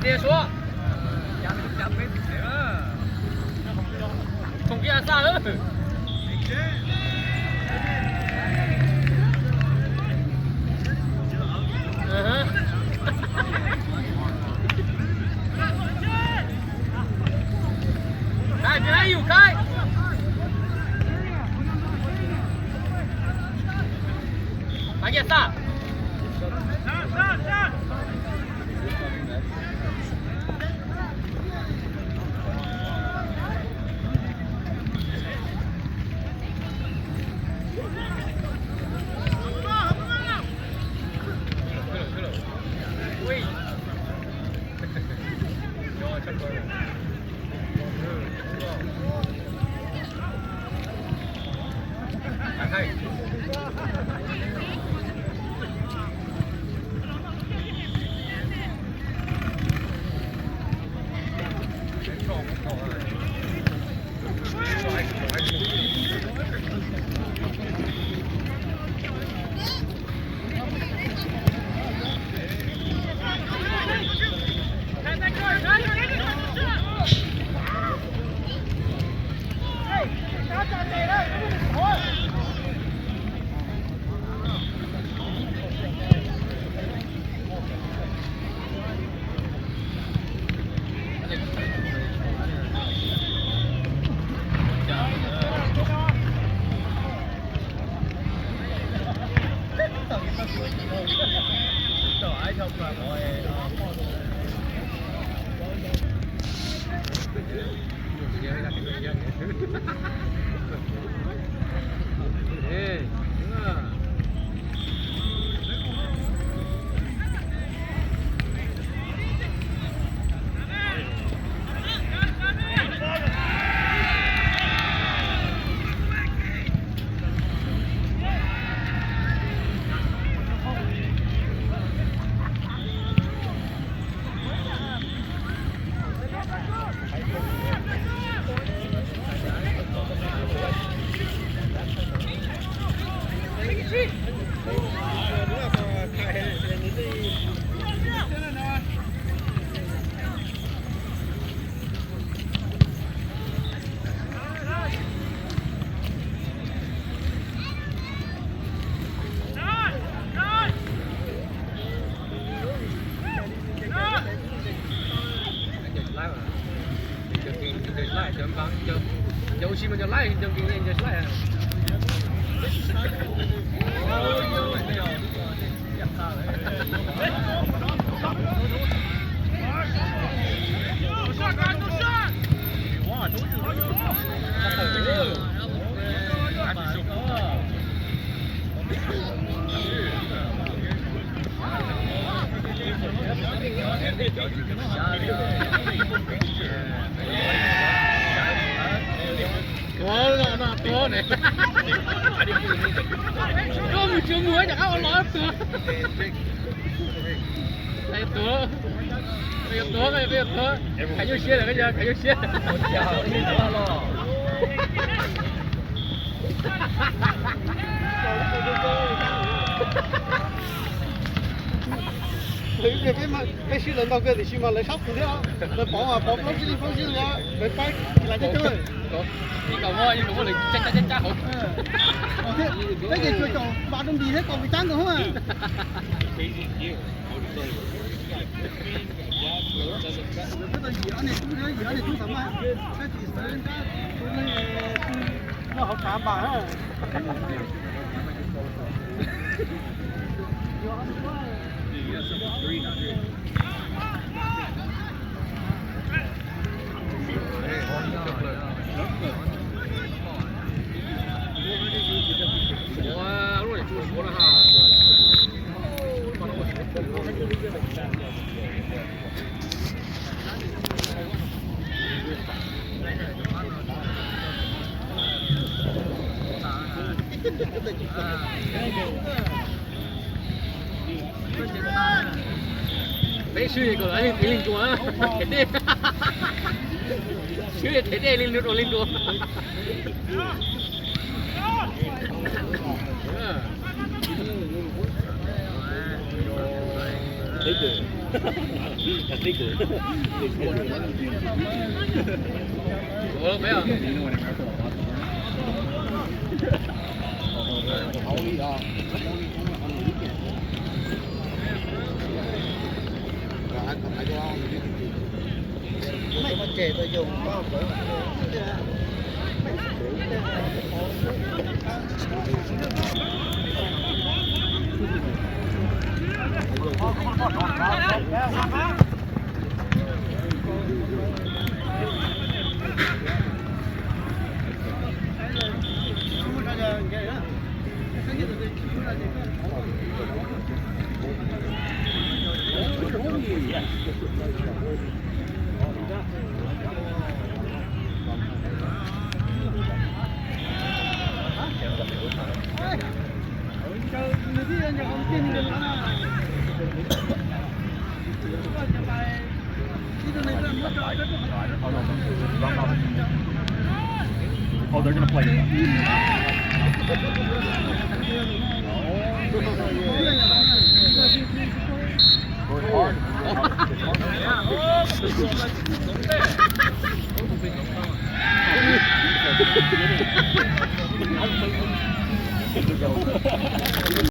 Tia suav. Khoom kiag xa lawm. Khai, khai, yus khai. Pab kiag xa. Tuav los no tuav ne. Koj mus tsis mus rov qab ua los tuav. Tuav, tuav, tuav, khav nyuj siab lawm, khav nyuj siab. Peb sib lawv ntau kawg tiam sis mas lawv sab qus thiab. Lawv pov mas pov plaub tsib li plaub tsib li, lawv pab lawv coob coob. Ib kaum muaj, ib kaum muaj lawv cab cab cab hauv. Peb ces tsuas caum npas rau ntis thiab kaum pes tsawg nkaus. Peb swb kom lawv li tiv li nruas, them dej. Swb them dej li nruas li nruas. Oh, they're gonna play.